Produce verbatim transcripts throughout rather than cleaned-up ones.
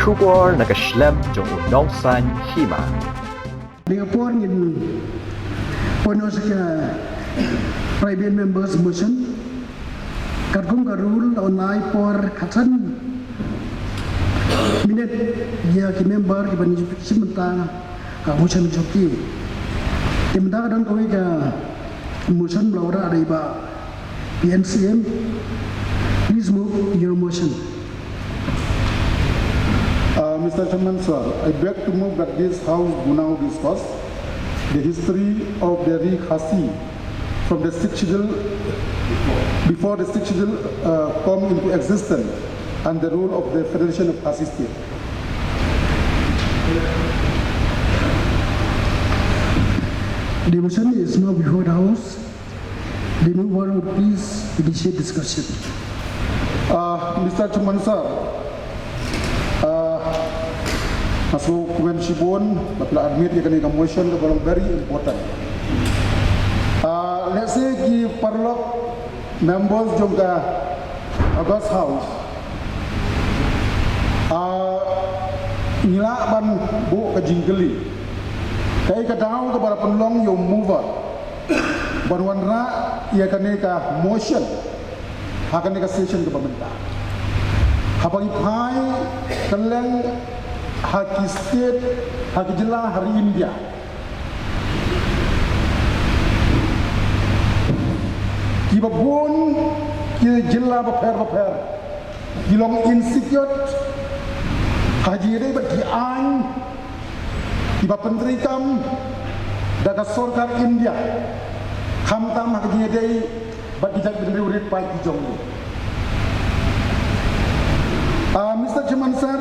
Khubor na ka shlem jong u nongsaiñ hima. Dei ka por ngin pynnoh sha ka private members motion. Katkum ka rule, la ai por khatsan minit ïa ki member kiban shim bynta ha ka motion jong ki. Te mynta ka don kawei ka motion ba la wanrah da i Bah P N C M. Please move your motion. Uh, Mister Chairman, sir, I beg to move that this House do now discuss the history of the Ri Khasi from the Sixth Schedule, before the Sixth Schedule, uh, come into existence, and the role of the Federation of Khasi State. The motion is now before the House. The mover would please initiate discussion. Uh, Mister Chairman, sir, uh, nga sngewkmen shibun ba phi la admit ïa kane ka motion kaba long very important. Uh, let's say ki paralok members jong ka August House, uh, ngi lah ban buh ka jingkylli. Kaei ka daw kaba la pynlong ïa u mover ban wanrah ïa kane ka motion ha kane ka session kaba mynta? Haba ngi phai kylleng ha ki state, ha ki jylla ha ri India, kiba bun ki jylla bapher bapher ki long insecure ha ka jingïadei bad ki aiñ kiba pyntreikam da ka sorkar India, khamtam ha ka jingïadei bad ki jaitbynriew rit paid ki jong ngi. Ah, Mister Chairman, sir,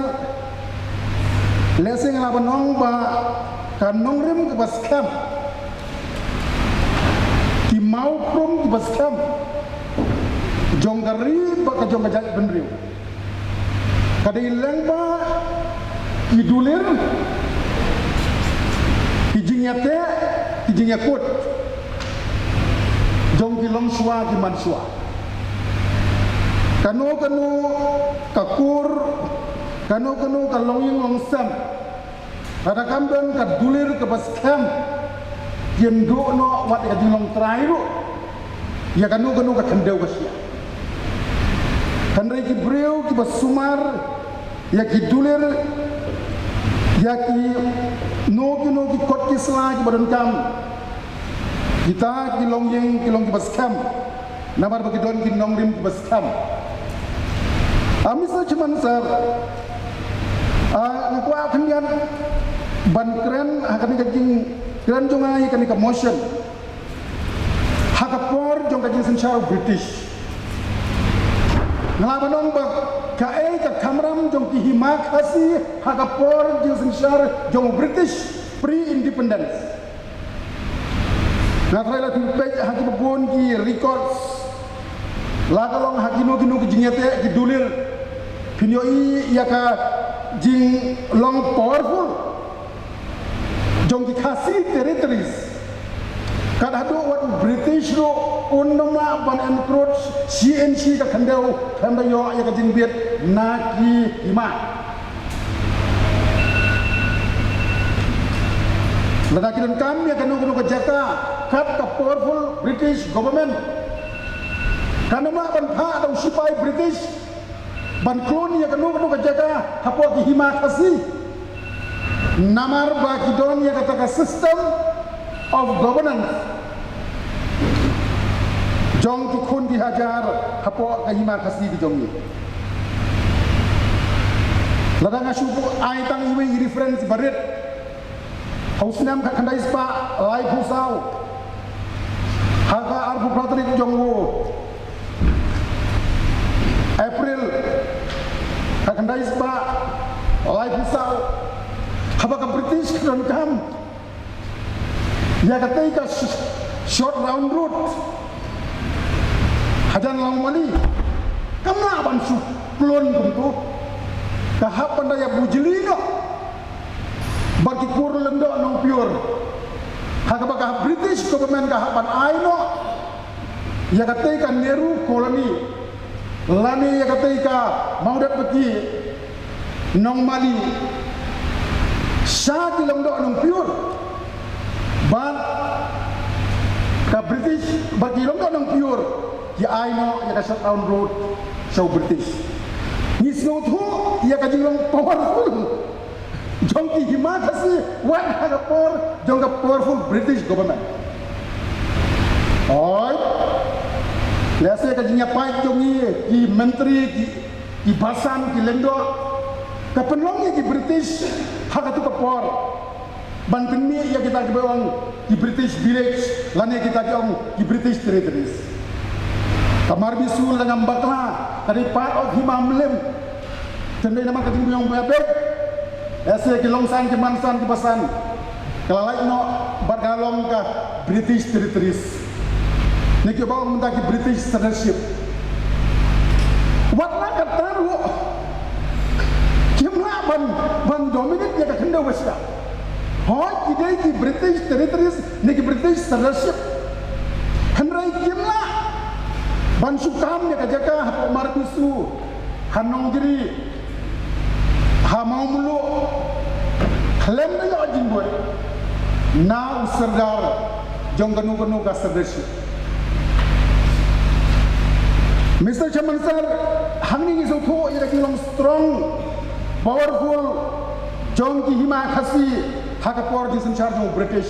lehse nga lah ban ong ba ka nongrim kaba skhem, ki mawphrum kiba skhem jong ka ri bad ka jong ka jaitbynriew, ka dei lyngba ki dulir, ki jingïateh, ki jingïakut jong ki longshuwa ki manshuwa. Kano kano ka kur, kano kano ka longïing longsem, lada kam don ka dulir kaba skhem, kin duh noh wat ïa ka jinglong trai ruh ïa kano kano ka khyndew ka shyiap. Hynrei ki briew kiba sumar ïa ki dulir, ïa kino kino ki kot ki sla kiba donkam, kita ki longïing ki long kiba skhem, namar ba ki don ki nongrim kiba skhem. Ah, Mister Chairman, sir, ah, nga kwah khyndiat ban kren ha kane ka jingkren jong nga ïa kane ka motion ha ka por jong ka jingsynshar British. Nga lah ban ong ba kaei ka kamram jong ki Hima Khasi ha ka por jingsynshar jong British pre-independence. Nga tharai la phi peit ha kiba bun ki records, la ka long ha kino kino ki jingïateh ki dulir, phin ïohi ïa ka jinglong powerful jong ki Khasi Territories. Kat haduh wat u British ruh un ym lah ban encroach shi inshi ka khyndew, khlem da ïoh ïa ka jingbit na ki hima. Lada ki donkam ïa kano kano ka jaka kat ka powerful British government, kan ym lah ban phah da u shipai British ban khlun ïa kano kano ka jaka hapoh ki Hima Khasi. Namar ba ki don ïa kata ka system of governance jong ki khun ki hajar hapoh ka Hima Khasi ki jong ngi. Lada nga shu ai tang iwei i reference barit, ha u snem khatkhyndai spah laiphew saw, ha ka arphew phra tarik jong u April khatkhyndai spah laiphew saw, haba ka British ka donkam ïa katei ka sh-, short round road hajan Lawngmali, kam lah ban shu khlun kumto. Ka hap ban da ïa bujli noh bad ki kur Lyngdoh Nongpyiur, ha kaba ka British government ka hap ban ai noh ïa katei ka Nehru Colony lane ïa katei ka Mawdat Baki Nongmali sha ki Lyngdoh Nongpyiur. Bad ka British, bad ki Lyngdoh Nongpyiur ki ai noh ïa ka Shutdown Road sha u British. Ngi sngewthuh ïa ka jinglong powerful jong ki Hima Khasi wat ha ka por jong ka powerful British government. Oi, lehse ka jingïapait jong ngi ki myntri, ki, ki basan, ki lyngdoh, ka pynlong ïa ki British ha katu ka por ban pynmih ïa kita kiba ong ki British village lane kita ki ong ki British territories. Ka Marbisu lane Bakla ka dei part of Hima Mylliem. Te namar ka jingbym ïoh ba beit, lehse ki Longsan, ki Mansan, ki Basan ka la lait noh bad ka long ka British territories, ne kiba ong mynta ki British sirdarship. Wat la katta ruh kim lah ban, ban dominate ïa ka khyndew West Khasi. Hooid, ki dei ki British territories ne ki British sirdarship, hynrei kim lah ban shu kam ïa ka jaka hapoh Marbisu, ha Nongjri, ha Mawmluh khlem da ïoh jingbuit na u sirdar jong kano kano ka sirdarship. Mister Chairman Sir, hangne ngi sngewthuh ïa ka jinglong strong, powerful jong ki Hima Khasi ha ka por jingsynshar jong u British.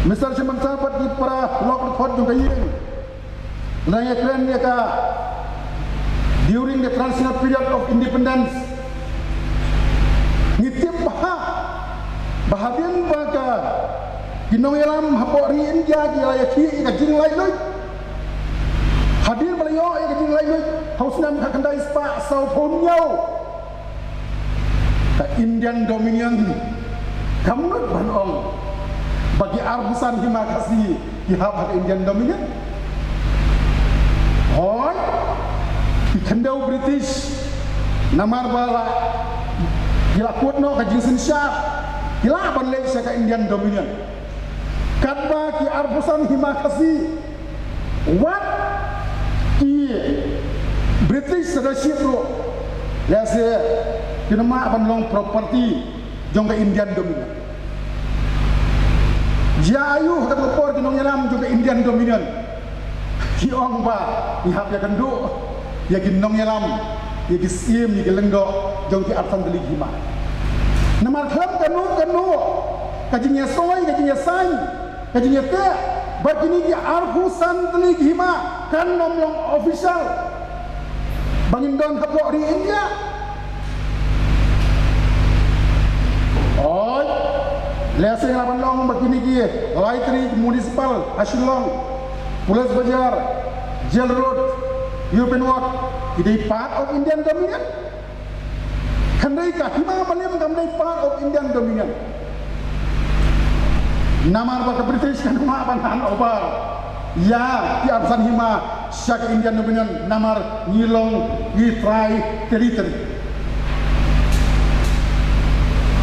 Mister Chairman Sir, bad ki para lok dkhot jong ka ïing, lada ngi kren ïa ka during the transitional period of independence, ngi tip bha ba hadien ba ka ki nongïalam hapoh ri India ki la ïakhih ïa ka jinglaitluid, hadien ba la ïoh ïa ka jinglaitluid ha u snem khatkhyndai spah sawphew hynñiew, ka Indian Dominion kam nud ban ong ba ki arphew san Hima Khasi ki hap ha ka Indian Dominion. Hooid, ki khyndew British, namar ba la, ki la kut noh ka jingsynshar, ki lah ban leit sha ka Indian Dominion. Katba ki arphew san Hima Khasi, wat ki British sirdarship ruh, lehse kin ym lah ban long property jong ka Indian Dominion. Jia aiu ha katu ka por ki nongïalam jong ka Indian Dominion ki ong ba ngi hap ïakynduh ïa ki nongïalam, ïa ki syiem, ïa ki lyngdoh jong ki arphew san tylli ki hima. Namar khlem kano kano ka jingïasoi, ka jingïasaiñ, ka jingïateh bad kine ki arphew san tylli ki hima kan ym long official ba ngin don hapoh ri India. Oi, lehse nga lah ban ong ba kine ki lai tylli ki municipal ha Shillong, Police Bazar, Jail Road, European Walk, ki dei part of Indian Dominion. Hynrei ka Hima Mylliem kam dei part of Indian Dominion. Namar ba ka British kan ym lah ban hand over ïa ki arphew san hima sha ka Indian Dominion namar ngi long, ngi Tri Territory.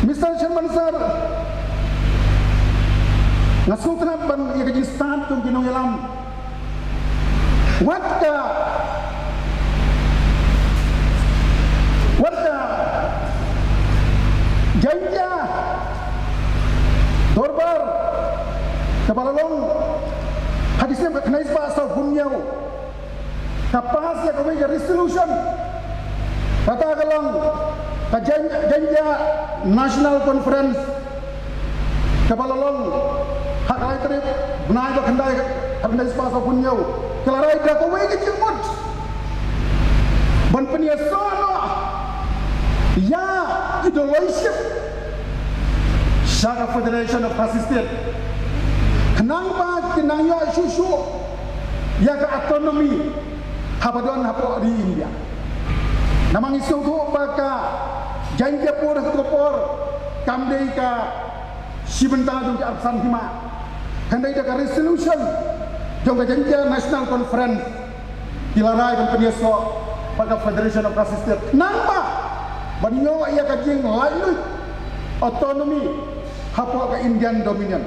Mister Chairman Sir, nga sngewtynnat ban ïa ka jingstad jong ki nongïalam. Wat ka, wat ka Jaintia Dorbar kaba la long ha ki snem khatkhyndai spah sawphew hynñiew ka pass ïa kawei ka resolution. Kata ka long ka Jain-, Jaintia National Conference kaba la long ha ka lai tarik bnai ba khyndai, khatkhyndai spah sawphew hynñiew, ka la rai da kawei ka jingmut ban pynïasoh noh ïa ki doloi ship sha ka Federation of Khasi State, khnang ba kin nang ïoh shuh shuh ïa ka autonomy haba don hapoh ri India. Namar ngi sngewthuh ba ka Jaintiapur ha katu ka por kam dei ka shi bynta jong ki arphew san hima. Hynrei da ka resolution jong ka Jaintia National Conference ki la rai ban pynïasoh bad ka Federation of Khasi State, namar ban ïoh ïa ka jinglaitluid, autonomy hapoh ka Indian Dominion.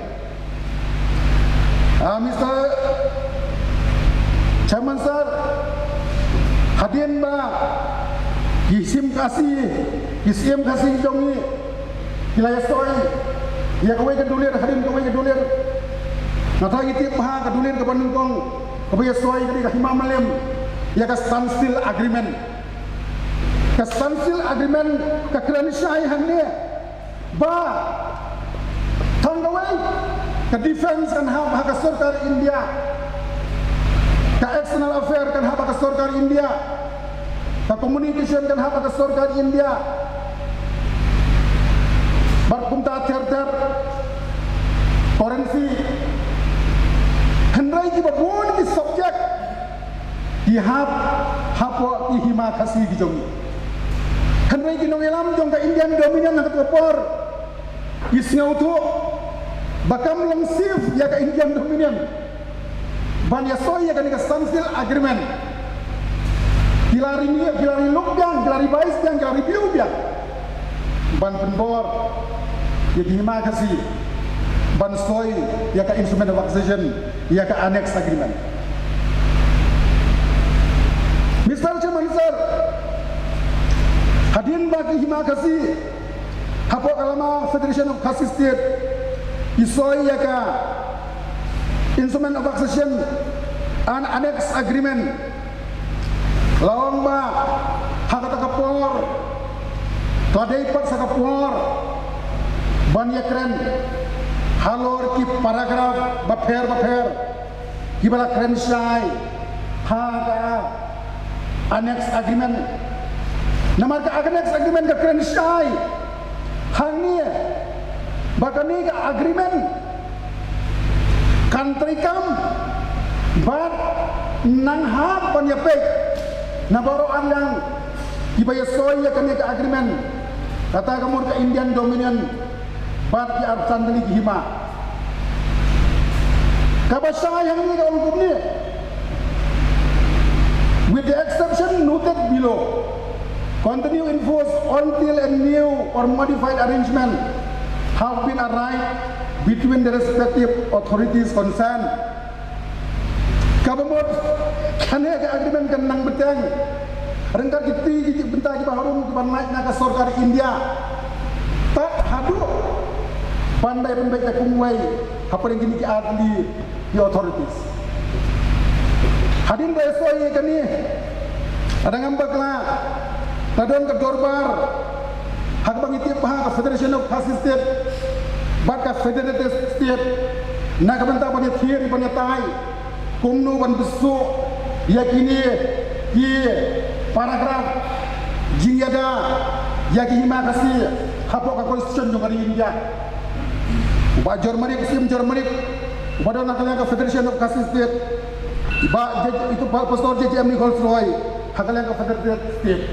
Ah, Mister Chairman Sir, Hadien ba ki Syiem Khasi, ki Syiem Khasi jong ngi ki la ïasoi ïa kawei ka dulir hadien kawei ka dulir. Nangta ngi tip ba ha ka dulir kaba nyngkong kaba ïasoi ka dei ka Hima Malem ïa ka Standstill Agreement. Ka Standstill Agreement ka kren shai hangne ba tang kawei, ka defense kan hap ha ka sorkar India, ka external affair kan hap ha ka sorkar India, ka communication kan hap ha ka sorkar India, bad kumta ter ter, currency. Hynrei kiba bun ki subject ki hap hapoh ki Hima Khasi ki jong ngi. Hynrei ki nongïalam jong ka Indian Dominion ha kato ka por ki sngewthuh ba kam long safe ïa ka Indian Dominion ban ïasoi ïa kane ka Standstill Agreement. Ki la renew, ki la relook biang, ki la revise biang, ki la review biang ban pynbor ïa ki Hima Khasi ban soi ïa ka Instrument of Accession, ïa ka Annex Agreement. Mister Chairman Sir, hadien ba ki Hima Khasi hapoh ka lama Federation of Khasi State ki soi ïa ka Instrument of Accession and Annex Agreement, la ong ba ha kata ka por ka la dei pat sa ka por ban ïakren halor ki paragraph bapher bapher kiba la kren shai ha ka Annex Agreement. Namar ka Annex Agreement ka kren shai hangne ba kane ka agreement kan treikam bad nang hap ban ïapeit na baroh arliang kiba ïasoi ïa kane ka agreement, kata ka mut ka Indian Dominion bad ki arphew san tylli ki hima. Kaba shai hangne ka ong kumne: with the exception noted below, continue in force until a new or modified arrangement have been arrived between the respective authorities concerned. Kaba mut kane ka agreement kan nang bteng ryngkat kiti ki bynta kiba harum kiba ngeit na ka sorkar India, tad haduh ban da pynbeit da kumwei hapdeng kine ki artylli ki authorities. Hadien ba ïasoi ïa kane, lada ngam bakla, la don ka dorbar ha kaba ngi tip ha ka Federation of Khasi State bad ka Federated State na ka bynta ban ïathir ban ïatai kumno ban bsuh ïa kine ki paragraph jingïada ïa ki hima Khasi hapoh ka Constitution jong ka ri India. U Bah George Marit, u Syiem George Marit, uba don ha ka liang ka Federation of Khasi State, Bah J-, itu Bah Pastor J J M Nichols Roy ha ka liang ka Federated State.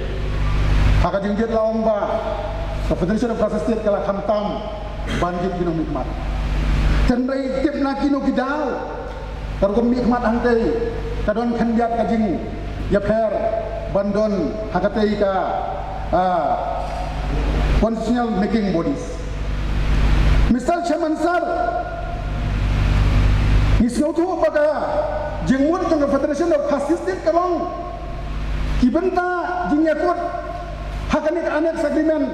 Ha ka jingjied la ong ba ka Federation of Khasi State ka la khamtam ban jied ki nongmihkhmat. Hynrei tip na kino ki daw, ka rukom mihkhmat hangtei ka don khyndiat ka jingïapher ban don ha katei ka, ah, constitutional making bodies. Mister Chairman Sir, ngi sngewthuh ba ka jingmut jong ka Federation of Khasi State ka long ki bynta jingïakut ha kane ka Annex Agreement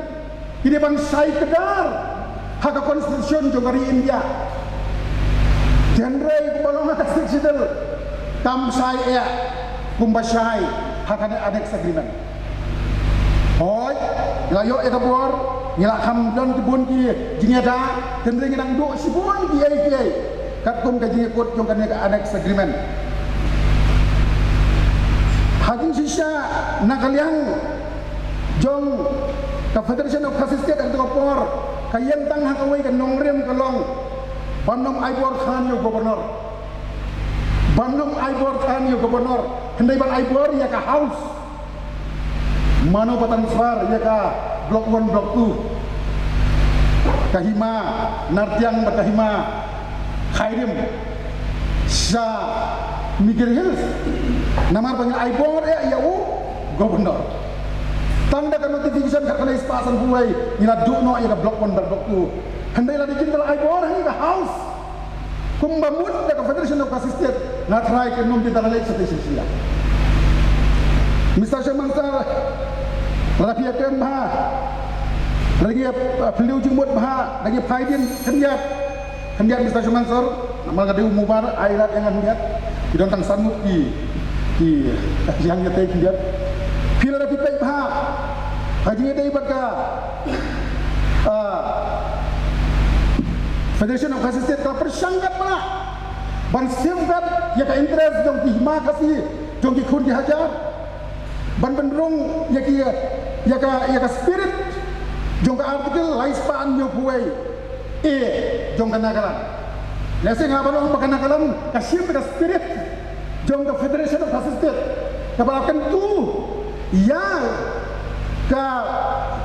ki dei ban shai kdar ha ka Constitution jong ka ri India. Hynrei kumba long ha ka Sixth Schedule kam shai eh kumba shai ha kane Annex Agreement. Hooid, ngi la ïoh ïa ka bor, ngi la kham don ki bun ki jingïada, hynrei ngi dang duh shibun kiei kiei katkum ka jingïakut jong kane ka Annex Agreement. Ha jingshisha na ka liang jong ka Federation of Khasi State ha kato ka por ka ïeng tang ha kawei ka nongrim ka long ban ym ai bor than ïa u Governor. Ban ym ai bor than ïa u Governor, hynrei ban ai bor ïa ka House. Mano ba transfer ïa ka Block One, Block Two, ka hima Nartiang bad ka hima Khyrim sha Mikir Hills. Namar ba ngi la ai bor eh ïa u Governor. Tang da ka notification khatkhyndai spah sanphew wei ngi la duh noh ïa ka Block One bad Block Two. Hynrei lada jin ka la ai bor ha ïa ka House kumba mut da ka Federation of Khasi State, nga tharai kan ym dei tang leit shatei shatei sha. Mister Chairman Sir, lada phi ïa kren bha, lada ngi ïa phylliew jingmut bha, lada ngi phai dien khyndiat, khyndiat Mister Chairman Sir, namar nga dei u Mubar, ai lad ïa nga khyndiat, ki don tang san ngut ki, ki, ki hangta ïa tei khyndiat. Phi lada phi peit bha ha jingïadei bad ka, ah, Federation of Khasi State, ka pyrshang katba lah ban safeguard ïa ka interest jong ki hima Khasi, jong ki khun ki hajar, ban pynrung ïa ki, ïa ka, ïa ka spirit jong ka article lai spah hynñiewphew wei A jong ka Nagaland. Lehse nga ban ong ba ka Nagaland ka shim ka spirit jong ka Federation of Khasi State, kaba la kyntu ïa ka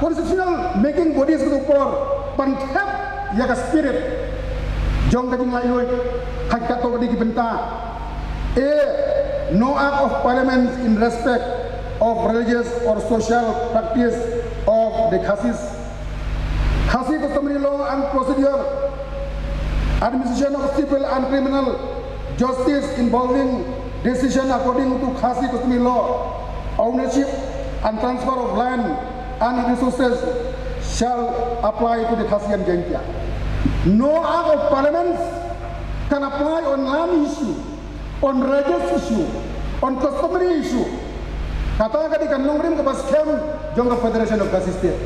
constitutional making bodies ka por ban thep ïa ka spirit jong ka jinglaitluid ha katto katne ki bynta. A, no act of parliament in respect of religious or social practice of the Khasis. Khasi customary law and procedure, administration of civil and criminal justice involving decision according to Khasi customary law, ownership and transfer of land and resources shall apply to the Khasi and Jaintia. No act of parliament can apply on land issue, on religious issue, on customary issue. Kata ka dei ka nongrim kaba skhem jong ka Federation of Khasi State.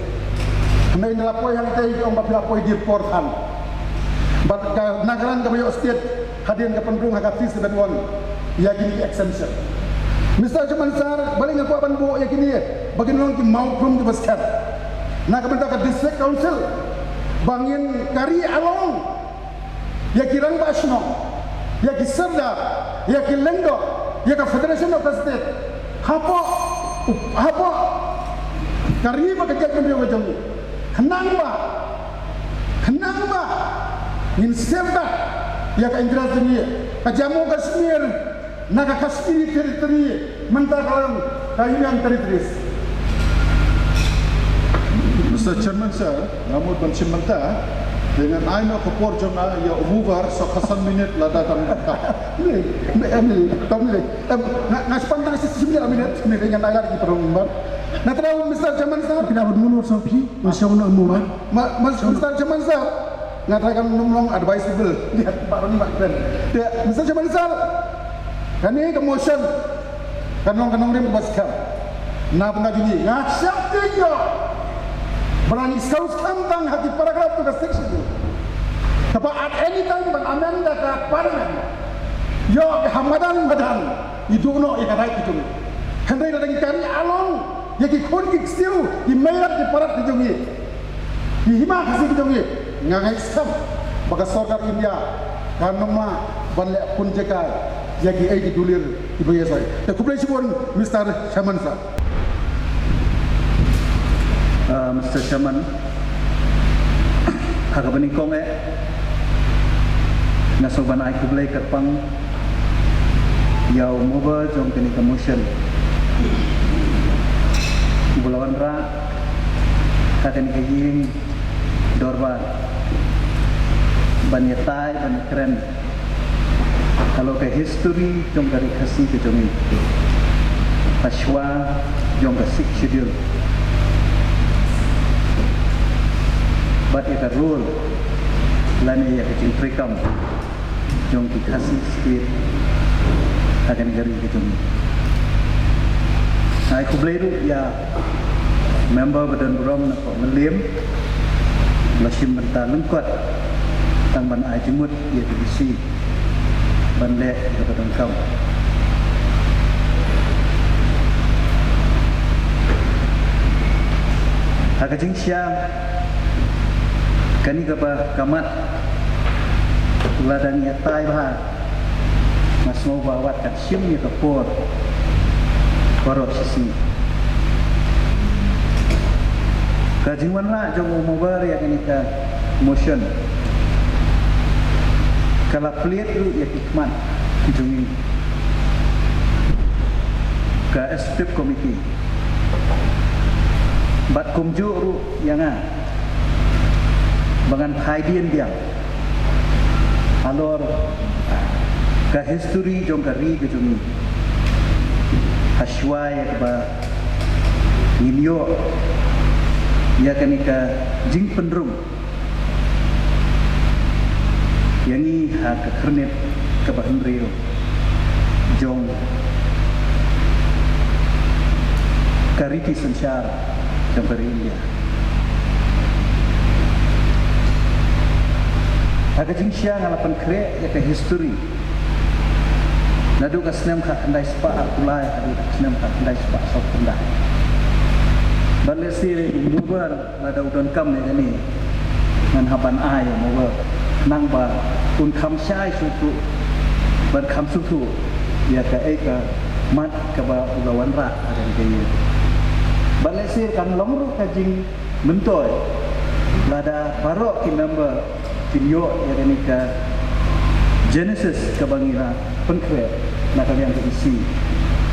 Hynrei ngi la poi hangtei, ong ba phi la poi dien por than. Bad ka Nagaland kaba ïoh state hadien ka pynrung ha ka three seven one ïa kine ki exemption. Mister Chairman Sir, balei nga kwah ban buh ïa kine, ba kin long ki mawkhrum kiba skhem na ka bynta ka District Council, ba ngin kari along ïa ki rangbah shnong, ïa ki sordar, ïa ki lyngdoh, ïa ka Federation of the State. Hapoh, hapoh ka ri bad ka jaitbynriew ka jong ngi. Khnang ba, khnang ba ngin safeguard ïa ka interest jong ngi. Ka Jammu Kashmir na ka Kashmiri Territory, mynta ka long ka Union Territories. Mister Chairman Sir, nga mut ban shim bynta, te ngan ai noh ka por jong nga ïa u Mubar, sa ka san minit lada dang ka. Ni, ni, ni, tam ni. Em, nga, nga span tang shi minit, minit, minit, ngan ai lad ki parong Mubar. Nga trai, Mister Chairman Sir. Phi da bad mun sa phi, nga shong na Mubar. Ma, ma, Mister Chairman Sir, nga trai kan nym long advisable. Ïa, baroh ngi mat kren. Ïa, Mister Chairman Sir, kane ka motion kan long ka nongrim kaba skhem. Na bynta jong ngi, nga sheptieng ïoh ba ngi sngewskhem skhem tang ha ki paragraph jong ka Sixth Schedule, kaba at any time ban amend da ka Parliament. Ïoh ha madan madan ngi duh noh ïa ka right ka jong ngi. Hynrei lada ngi kari along ïa ki khun ki ksiew, ki mei rat ki para rat ki jong ngi, ki hima Khasi ki jong ngi, nga ngeit skhem ba ka sorkar India kan ym lah ban leh pynjakai ïa kiei ki dulir kiba ïasai. Te khublei shibun Mister Chairman Sir. Uh, Mister Chairman, ha kaba nyngkong eh nga sngewbha ban ai khublei kyrpang ïa u Mover jong kane ka motion uba la wanrah ha kane ka ïing dorbar ban ïatai, ban ïakren halor ka history jong ka Ri Khasi ka jong ngi, ka shwa jong ka Sixth Schedule bad ïa ka role lane ïa ka jingtrei kam jong ki Khasi State ha kane ka ri ka jong ngi. Ai khublei ruh ïa member ba don burom na pdeng Mylliem, ba la shim bynta lyngkot tang ban ai jingmut ïa ka D C ban leh ïa ka ba donkam. Ha ka jingshisha, kane kaba ka mat, lada ngi ïatai bha, nga sngew ba wat kan shim ïa ka por baroh shisngi. Ka jingwanrah jong u Mover ïa kane ka motion ka la plie ruh ïa ki khmat ki jong ngi, ka Executive Committee, bad kumjuh ruh ïa nga ba ngan phai dien biang halor ka history jong ka ri ka jong ngi. Shuwa ïa kaba ngin ïoh ïa kane ka jingpynrung ïa ngi ha ka khyrnit kaba hynriew jong ka riti synshar jong ka ri India. Ha ka jingshisha nga la pynkhreh ïa ka history naduh ka snem khatkhyndai spah arphew lai haduh ka snem khatkhyndai spah sawphew khyndai. Bad lehse u Mawber lada u donkam ïa kane, ngan hap ban ai ïa u Mawber, khnang ba un kham shai sngewthuh, ban kham sngewthuh ïa kaei ka mat kaba u la wanrah ha kane ka ïing. Bad lehse kan long ruh ka jingmyntoi lada baroh ki member kin ïoh ïa kane ka Genesis kaba ngi la pynkhreh na ka liang ka E C,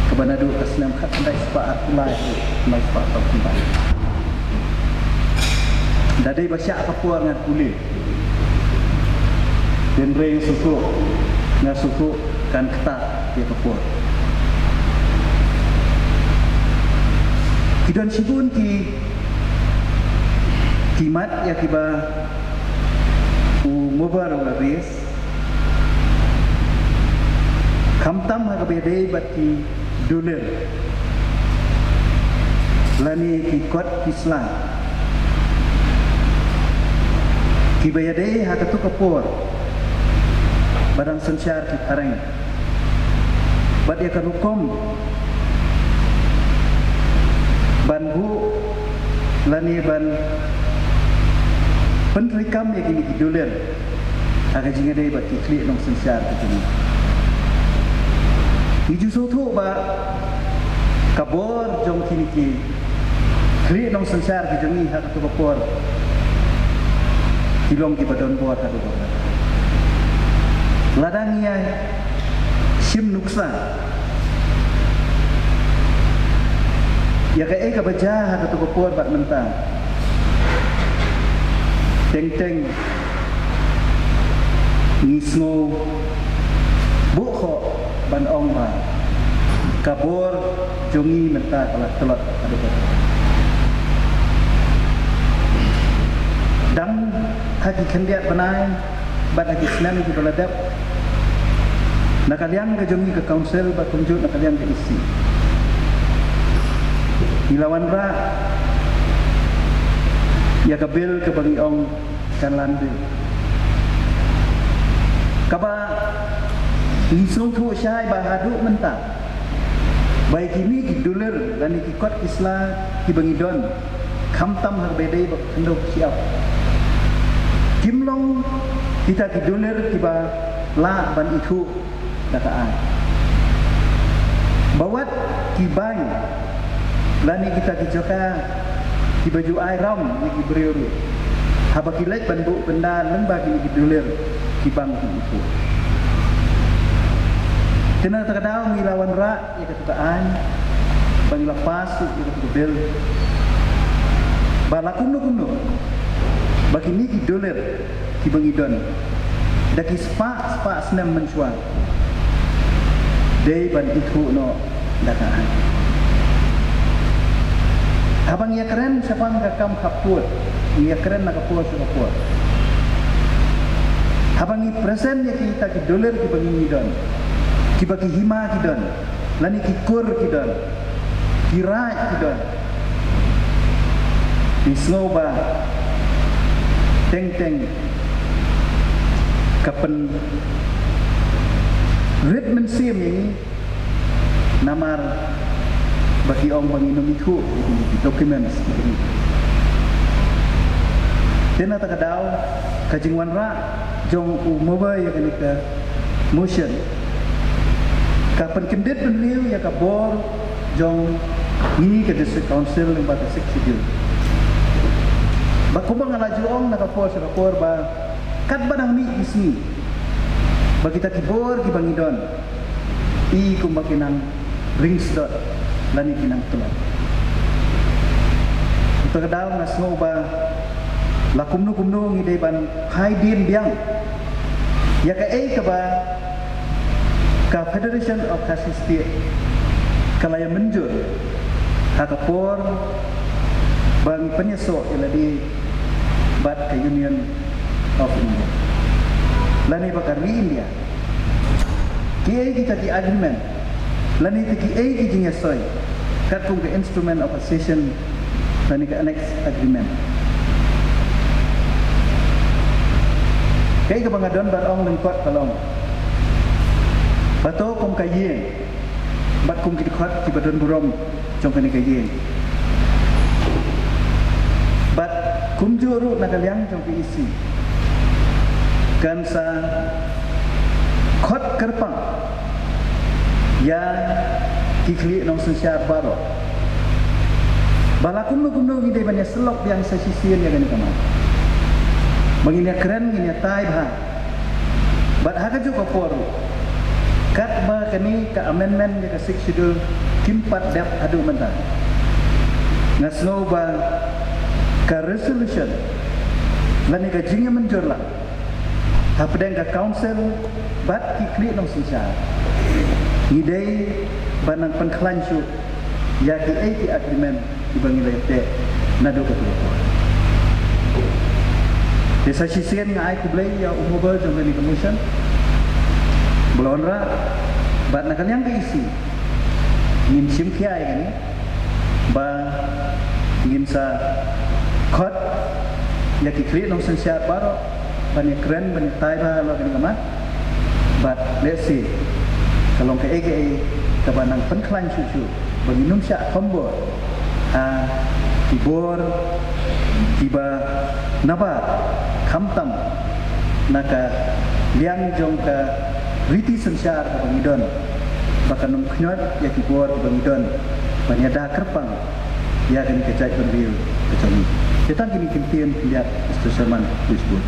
kaba naduh ka snem khatkhyndai spah arphew lai, khyndai spah sawphew khyndai. Da dei ba shah ka por ngan pule, hynrei nga sngewthuh, nga sngewthuh kan ktah ïa ka por. Ki don shibun ki, ki mat ïa kiba u Mawber u la raise, khamtam ha kaba ïadei bad ki dulir lane ki kot ki sla kiba ïadei ha kato ka por ba dang synshar ki phareng, bad ïa ka rukom ban buh lane ban pyntreikam ïa kine ki dulir ha ka jingïadei bad ki khlieh nongsynshar ka jong ngi. Ngi ju sngewthuh ba ka bor jong kine ki khlieh nongsynshar ki jong ngi ha kato ka por ki long kiba don bor haduh katta. Lada ngi ïa shim nuksa ïa kaei kaba jia ha kato ka por bad mynta, teng teng ngi sngew buh khoh ban ong ba ka bor jong ngi mynta ka la tlot haduh katta. Dang ha ki khyndiat bnai bad ha ki snem kiba la dep, na ka liang ka jong ngi ka council bad kumjuh na ka liang ka E C, ngi la wanrah ïa ka bill kaba ngi ong ka Land Bill, kaba ngi sngewthuh shai ba haduh mynta ba ïa kine ki dulir lane ki kot ki sla kiba ngi don, khamtam ha kaba ïadei bad ka khyndew ka shyiap, kim long kita ki dulir kiba lah ban ithuh da ka aiñ. Ba wat ki bain lane kita ki jaka kiba ju ai ram ïa ki briew ruh, haba ki leit ban buh bynda lyngba kine ki dulir, ki bang ki ithuh. Te na kata ka daw ngi la wanrah ïa kato ka aiñ, ba ngi la pass ïa kato ka bill, ba la kumno kumno ba kine ki dulir kiba ngi don da ki spah spah snem mynshuwa dei ban ithuh noh da ka aiñ. Haba ngi ïakren shaphang ka kam khappud, ngi ïakren na ka por sha ka por. Haba ngi present ïa kita ki dulir kiba ngi don, kiba ki hima ki don, lane ki kur ki don, ki raid ki don, ngi sngew ba teng teng ka pynrit mynsiem ïa ngi, namar ba ki ong ba ngin ym ithuh ïa ki documents. Te na kata ka daw ka jingwanrah jong u Mawber ïa kane ka motion ka pynkyndit bynriew ïa ka bor jong ngi ka District Council lyngba ka Sixth Schedule. Ba kumba nga la ju ong na ka por sha ka por ba katba dang mih ki sngi ba kita ki bor kiba ngi don i kumba ki nang ring sdot lane ki nang tlot. Kata ka daw nga sngew ba la kumno kumno ngi dei ban phai dien biang ïa kaei kaba ka Federation of Khasi State Ka la ïa mynjur ha ka por ba ngi pynïasoh ïa lade bad ka Union of India lane ba ka ri India. Kiei kita ki agreement lane kita kiei ki jingïasoi katkum ka Instrument of Accession lane ka Annex Agreement. Kaei kaba nga don ban ong lyngkot ka long ba to kum ka ïing bad kum ki dkhot kiba don burom jong kane ka ïing bad kumjuh ruh na ka liang jong ka E C kan sa khot kyrpang ïa ki khlieh nongsynshar baroh ba la kumno kumno ngi dei ban ïa syllok biang sa shisien ïa kane ka mat ba ngin ïa kren, ngin ïa tai bha. Bad ha kajuh ka por ruh, katba kane ka amendment ïa ka Sixth Schedule kim pat dep haduh mynta, nga sngew ba ka resolution lane ka jingïamynjur lang hapdeng ka council bad ki khlieh nongsynshar, ngi dei ban nang pynkhlaiñ shuh ïa kiei ki agreement kiba ngi la ïateh naduh kato ka por. Te sa shisien nga ai khublei ïa u member jong kane ka motion ba la wanrah, bad na ka liang ka E C ngin shim khia ïa kane ba ngin sa khot ïa ki khlieh nongsynshar baroh ban ïa kren, ban ïa tai bha halor kane ka mat. Bad let's see, ka long kaei kaei kaba nang pynkhlaiñ shuh shuh ba ngin ym shah thombor ha ki bor kiba nabar, khamtam na ka liang jong ka riti synshar kaba ngi don, ba kan ym khñiot ïa ki bor kiba ngi don ban ïada kyrpang ïa kane ka jaitbynriew ka jong ngi. Te tang kine ki ktien khyndiat, Mister Chairman, please vote.